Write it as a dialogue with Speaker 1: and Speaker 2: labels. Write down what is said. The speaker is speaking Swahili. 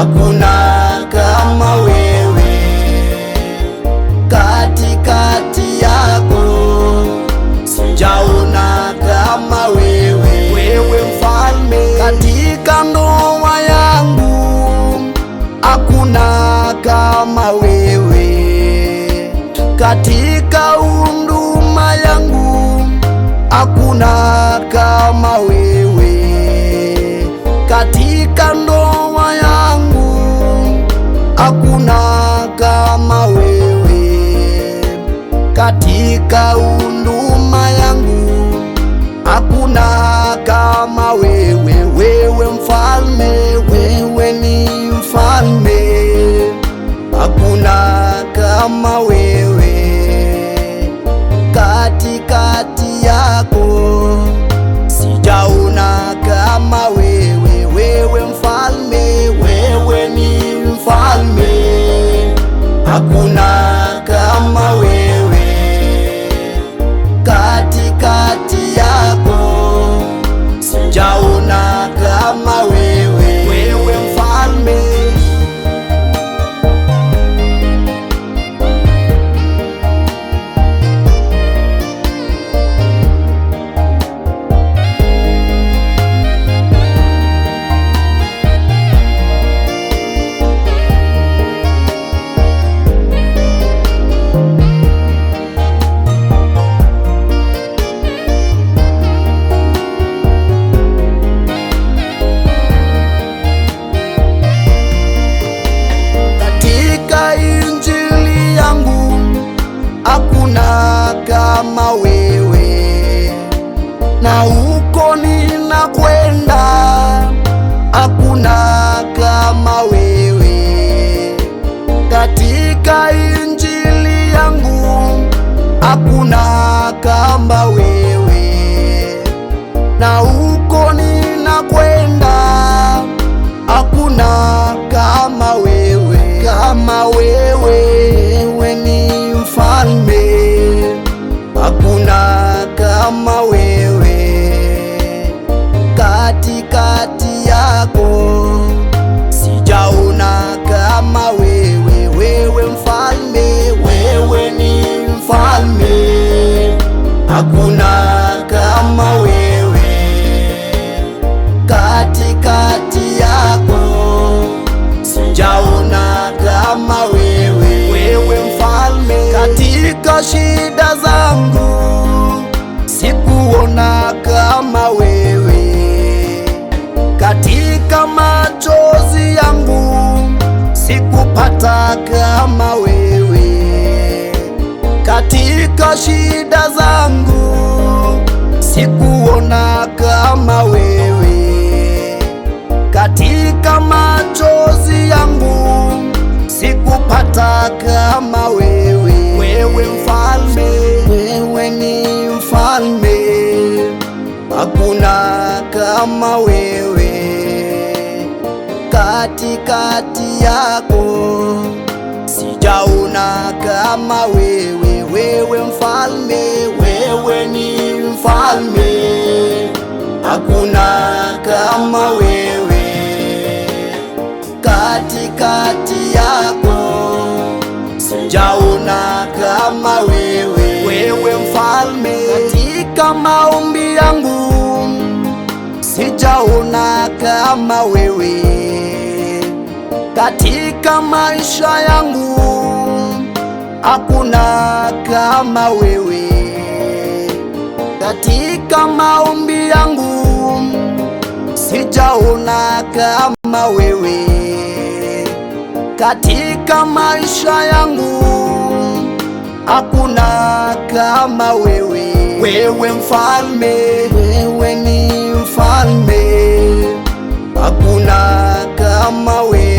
Speaker 1: hakuna kama wewe. Katikati yako sijaona kama wewe, wewe mfalme. Katika ndoa yangu hakuna kama wewe, katika huduma yangu hakuna kama wewe, katika ndoa yangu hakuna kama wewe, katika huduma yangu hakuna kama wewe. Wewe mfalme, wewe ni mfalme, hakuna kama wewe. Katikati yako sijaona kama wewe, wewe mfalme, wewe ni mfalme, hakuna kama wewe. Katikati yako sijaona kama wewe, wewe mfalme. Katika injili yangu hakuna kama wewe, na huko ninakwenda hakuna kama wewe. Katika injili yangu hakuna kama wewe, na huko ninakwenda hakuna kama wewe, kama wewe. Wewe ni mfalme, hakuna kama wewe. Katikati yako sijaona kama wewe, wewe mfalme, wewe ni mfalme, hakuna kama wewe. Katikati yako sijaona kama wewe, wewe mfalme. Katika shida zangu sikuona kama wewe, katika machozi yangu sikupata kama wewe, katika shida zangu sikuona kama wewe, katika machozi yangu sikupata kama wewe. Wewe mfalme, wewe ni mfalme, hakuna kama wewe. Katikati yako sijaona kama wewe, wewe mfalme, wewe ni mfalme, hakuna kama wewe. Katikati yako sijaona kama wewe, wewe mfalme. Katika maombi yangu sijaona kama wewe, katika maisha yangu hakuna kama wewe, katika maombi yangu sijaona kama wewe, katika maisha yangu hakuna kama wewe. Wewe mfalme, wewe ni mfalme, hakuna kama wewe.